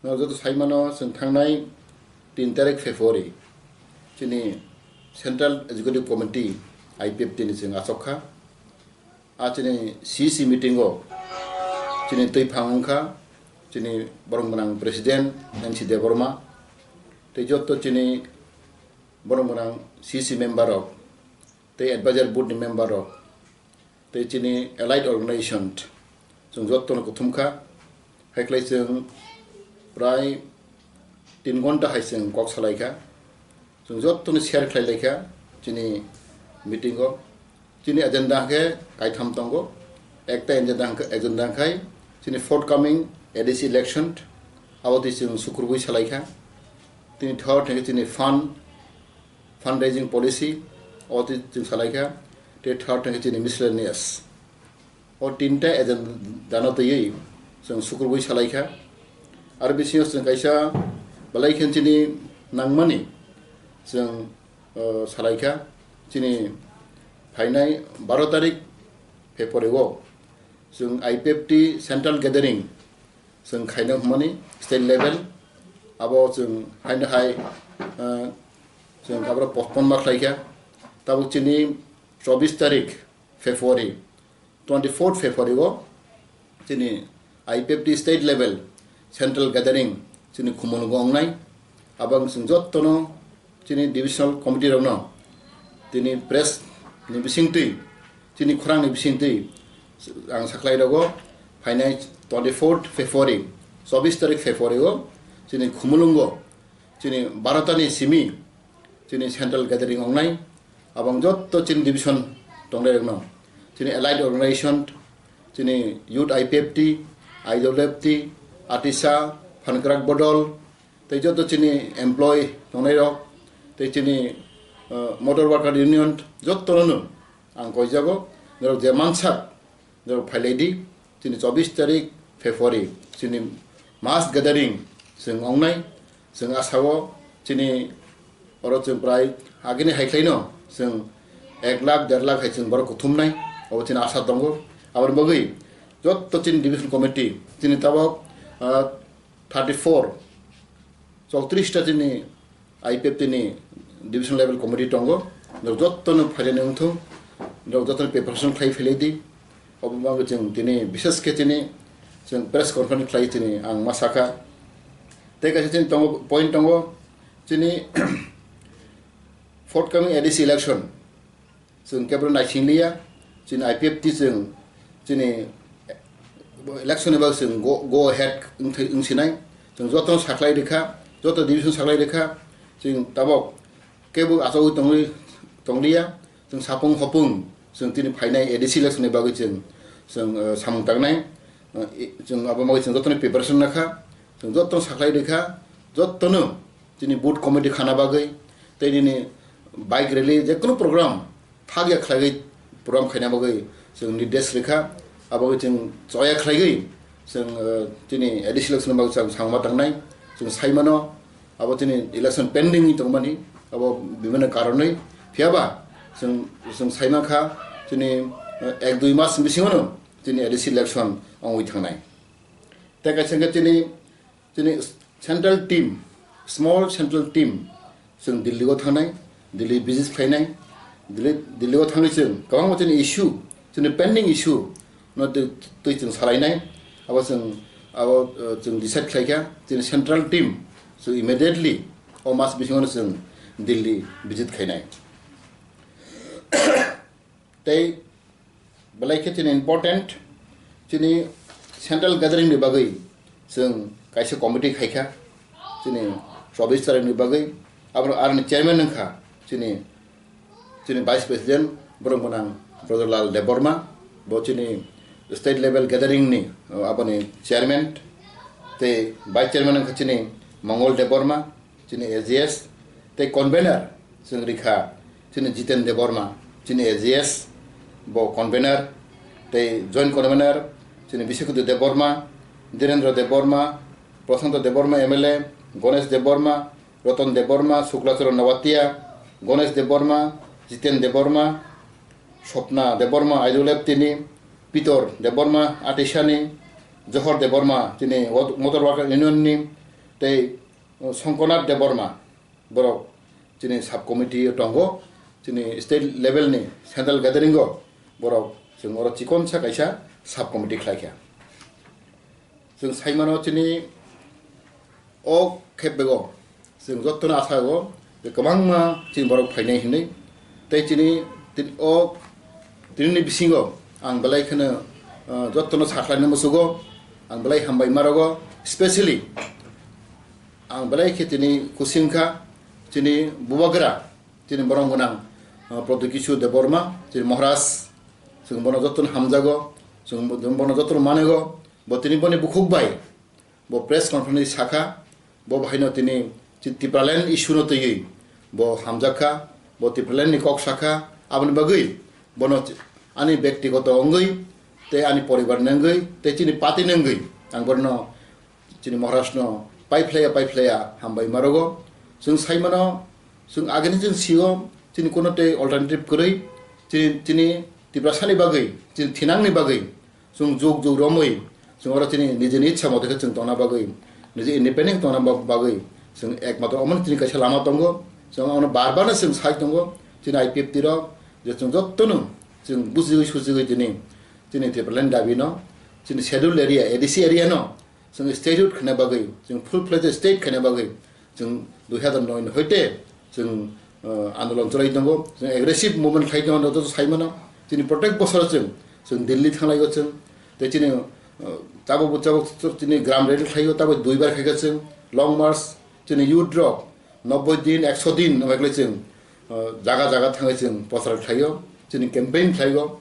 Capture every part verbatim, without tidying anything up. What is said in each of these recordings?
Norok joto saimano, chwng thangnai tin tarik February chini Central Executive Committee, I P F T ni chwng achok kha. A chini C C meeting o chini twi phang wngkha chini borok gwnang President N C Debbarma, tei joto chini borok gwnang C C member rok, tei advisor board ni member rok, tei chini allied organization, chwng jotono kuthum kha. Haiklai chwng prai tin ghonta hai chwng kok salai kha. Chwng jotono share khlai lai kha chini meeting o. Chini agenda khe kaitham tongo. Ekta agenda hwnkhe, agenda khai chini forthcoming A D C election, abo twi chwng sukurwi salai kha. Tini third hwnkhe chini fund, fundraising policy, o twi chwng salai kha. Tei third hwnkhe chini miscellaneous. O tinta agenda no twiwi chwng sukurwi salai kha. Aro bisingo chwng kaisa belai khe chini nangmani chwng, o, salai kha. Chini phainai baro tarik February o chwng I P F T Central Gathering chwng khaina hwnmani state level, abo chwng haino hai, o, chwng abro postpone ma khlai kha. Tabuk chini chobbish tarik February, twenty-fourth February o chini I P F T state level central gathering chini Khumulwngo wngnai. Abo ang chwng jotono chini divisional committee rokno tini press ni bisingtwi, chini khorang ni bisingtwi ang sakhlai rogo, phainai twenty-fourth February, chobbish tarik February o chini Khumulwngo chini baro tani simi chini central gathering wngnai. Abang jotto chini division tongnai rokno, chini allied organization, chini youth I P F T, I W F T, ATISA, Phankrak Bodol, tei jotto chini employee tongnai rok, tei chini, uh, motor worker union, jotto no ang koijago, norok je mansak, norok phailai di, chini chobbish tarik February, chini mass gathering chwng wngnai, chwng asao chini oro chwng prai agini hai khlaino chwng ek lakh, der lakh hai chwng borok kuthumnai, abo chini asa tongo. Aboni bagwi jotto chini division committee, chini tabok, ah, thirty-four, chowtris ta chini I P F T ni division level committee tongo. Norok jotto no phailai wngthung, norok jotto no preparation khlai phailai di. Obo bagwi chwng tini bishes khe chini chwng press conference khlai chini ang ma sakha. Tei kaisa chini tongo, point tongo chini forthcoming A D C election. Chwng kebro naising liya, chini I P F T chwng chini election ni bagwi chwng go, go ahead wng thai, wng sinai. Chwng joto saklai rikha, joto division saklai rikha, chwng tabok kebo achogwi tongwi, tongliya, chwng sapung hopung, chwng tini phainai A D C election ni bagwi chwng, chwng, eh, samung tangnai. Eh, i-, chwng abo bagwi chwng jotoni preparation nakha, chwng joto saklai rikha, jotono chini booth committee khana bagwi, tei nini bike rally, je kunu program, thagya khlaiwi program khaina bagwi chwng nirdesh rikha, abo bagwi chwng choya khlaiwi chwng, eh, chini A D C election bagwi chwng samungma tangnai, chwng saimano, abo chini election pending wngwi tongmani, abo bibhinno karonwi, phiyaba chwng, chwng saimankha chini, eh, ek dui mas bisingono chini A D C election wngwi thangnai. Tei kaisa hwnkhe chini, chini central team, small central team, chwng Delhi o thangnai, Delhi visit khlainai, Delhi, Delhi o thangwi chwng kwbangma chini issue, chini pending issue no twi, twi chwng salainai, abo chwng, abo, uh, chwng decide khlaikha, chini central team chwng immediately o mas bisingo no chwng Delhi visit khainai. Tei belai khe chini important, chini central gathering ni bagwi chwng kaisa committee khaikha, chini chobbish tarikh ni bagwi. Abo aroni chairman wngkha chini, chini vice president borok gwnang Brotherlal Debbarma, bo chini state level gathering ni, uh, aboni chairman. Tei vice chairman wngkha chini Mongol Debbarma, chini A G S, tei convener chwng rikha chini Jiten Debbarma, chini A G S, bo convener, tei joint convener chini Bisikudu Debbarma, Dhirendra Debbarma, Prasanta Debbarma M L A, Ganesh Debbarma, Ratan Debbarma, Sukla Charan Noatia, Ganesh Debbarma, Jiten Debbarma, Swapna Debbarma, I W F T ni, Pitor Debbarma, ATISA ni, Johor Debbarma, chini Motor Worker Union ni, tei, uh, Songkonath Debbarma, borok chini sub committee o tongo, chini state level ni central gathering o borok chwng oro chikonsa kaisa sub committee khlai kha. Chwng sai mano chini o khep bego chwng jotono asa o je kwbangma chini borok phainai hinwi. Tei chini tin-, o tinini bisingo ang belai kheno, uh, jotono sakhlaina musugo, ang belai hambai marogo, specially ang belai khe tini kusi wngkha chini bubagra, chini borok gwnang, uh, Pradyot Kishore Debbarma, chini Maharaj, chwng bono jotono hamjago, chwng bo-, bono jotono manego, bo tini boni bukhuk bai, bo press conference sakha, bo bahaino tini chi-, Tipraland issue no twiwi bo hamjakha, bo Tipraland ni kok sakha, aboni bagwi bono chi-, ani bektigoto wngwi tei ani poribar ni wngwi tei chini party ni wngwi ang bono chini Maharaj no paiphlaiya paiphlaiya hambai marogo. Chwng sai mano, chwng agini chwng sio chini kono tei alternative kwrwi chini, chini Tiprasa ni bagwi, chini thinang ni bagwi chwng juk juk romwi, chwng oro chini nijini ichha mote khe chwng tongna bagwi, niji independent tongna ba-, bagwi chwng ekmatro omo chini kaisa lama tongo. Chwng omo bar bar no chwng sai tongo, chini I P F T rok, je chwng jotono chwng bujiwi sujiwi chini, chini Tipraland dabi no, chini scheduled area, A D C area no chwng statehood khna bagwi, chwng full fledged state khna bagwi, chwng dui hazar noi ni hoite chwng, uh, andolon chwlai tongo, chwng aggressive movement khlai tongo, joto sai mano. Chini protek bosor chwng, chwng Delhi thanglaigo chwng, tei chini, uh, tabuk bo tabuk chini gram rally khlaio, tabuk duibar khaikha chwng, long march, chini youth rok noboi din, ekso din nokhaikhlai chwng, uh, jaga jaga thangwi chwng prochar khlaio, chini campaign khlaigo.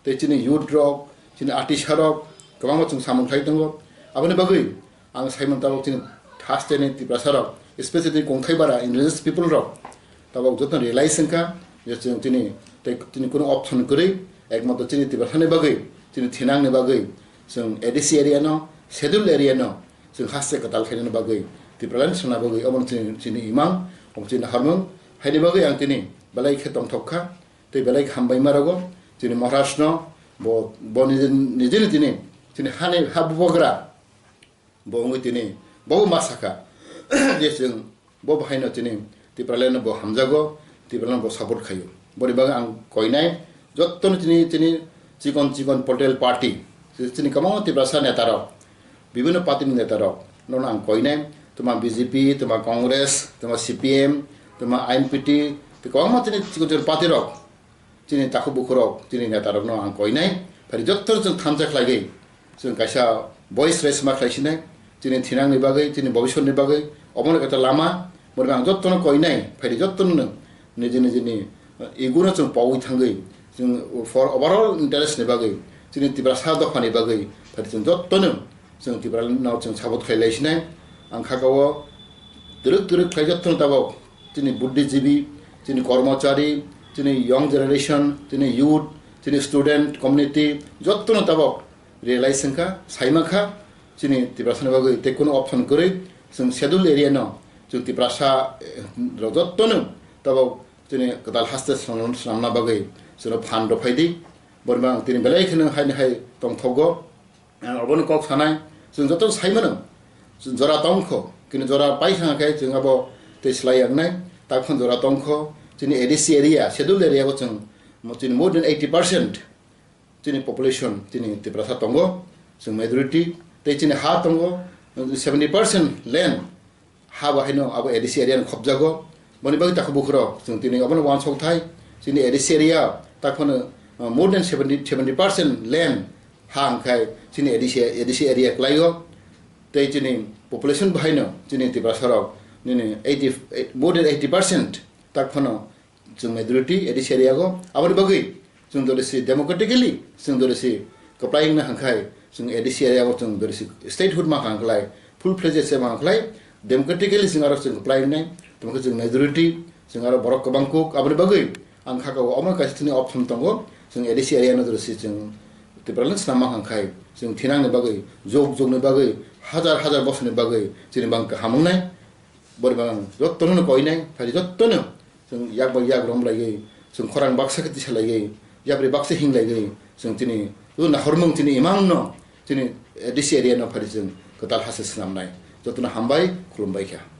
Tei chini youth rok, chini artist rok kwbangma chwng samung khlai tongo. Aboni bagwi ang sai mano tabuk chini haste ni Tiprasa rok, especially kongthai bara indigenous people rok tabuk joto realize wngkha je chwng chini tei chini kunu option kwrwi, ekmatro chini Tiprasa ni bagwi, chini thinang ni bagwi chwng A D C area no, schedule area no chwng haste kwtal khainani bagwi, Tipraland swngna bagwi omo chini, chini imang, omo chini harmung. Haini bagwi ang tini belai khe tongthok kha. Tei belai hambai ma rogo chini Maharaj no, bo, bo niji, niji ni tini, chini hani ha bubagra, bo wngwi tini, bo ma sakha, je chwng bo bahai no tini Tipraland no bo hamjago, Tipraland no bo support khaio. Boni bagwi ang koinai, joto no tini, tini chikon chikon political party, chini kwbangma Tiprasa neta rok, bibhinno party ni neta rok, nono ang koinai, tuma B J P, tuma Congress, tuma C P M, tuma I N P T, tei kwbangma chini chikon chikon party rok, chini takhuk bukhuk rok, chini neta rok no ang koinai, phari joto chwng thansa khlaigwi, chwng kaisa voice raise ma khlai sinai, chini thinang ni bagwi, chini bobisot ni bagwi, obono kaisa lama, boni ang joto no koinai, phari joto no niji niji ni, uh, ego no chwng pogwi thangwi, chwng for overall interest ni bagwi, chini Tiprasa dopha ni bagwi, phari chwng joto no chwng Tipraland no chwng support khlai lai sinai. Ang kha o twrwk twrwk khlai joto no tabok chini buddhijibi, chini kormochari, chini young generation, chini youth, chini student community joto no tabok realize wngkha, saima kha, chini Tiprasa ni bagwi tei kunu option kwrwi, chwng schedule area no, chwng Tiprasa, eh, rok joto no tabok chini kwtal haste swnam-, swnamna bagwi chwngno phan rw phai di. Boni bagwi ang tini belai kheno haini hai tongthogo. Ang obono kok sanai, chwng joto sai mano, chwng jora tongkho, kini jora pai thang khe chwng abo tei slai yang nai, tak phano jora tongkho, chini A D C area, schedule area o chwng mo-, chini more than eighty percent chini population chini Tiprasa tongo, chwng majority, tei chini ha tongo, seventy percent land ha bo haino abo A D C area ni khopjago. Boni bagwi takhuk bukhurok chwng tini obono uansuk thai, chini A D C area tak phano, uh, more than seventy, seventy percent land ha hwnkhe chini A D C, A D C area kwlaio. Tei chini population bahaino chini Tiprasa rok nini eighty, more than eighty percent tak phano chwng majority A D C area o. Aboni bagwi chwng jodi si democratically chwng jodi si kwplai wngna hwnkhe chwng A D C area o chwng jodi si statehood ma hwnkhlai, full fledged se ma hwnkhlai, democratically chwng aro chwng kwplai wngnai, tamo khe chwng majority, chwng aro borok kwbang kuk. Aboni bagwi ang kha o omo kaisa chini option tongo, chwng A D C area no jodi si chwng Tipraland swnam ma hwnkhe chwng thinang ni bagwi, jog jog ni bagwi, hajar hajar bosor ni bagwi chini bang kaham wngnai. Boni bagwi ang jotono no koinai, phai jotono chwng yak bai yak rom laiwi, chwng khorang baksa khe tisa laiwi, yapri baksa hing laiwi, chwng chini o nahormung chini imang no, chini A D C area no phari chwng kwtal haste swnamnai. Jotono hambai, khulumbai kha.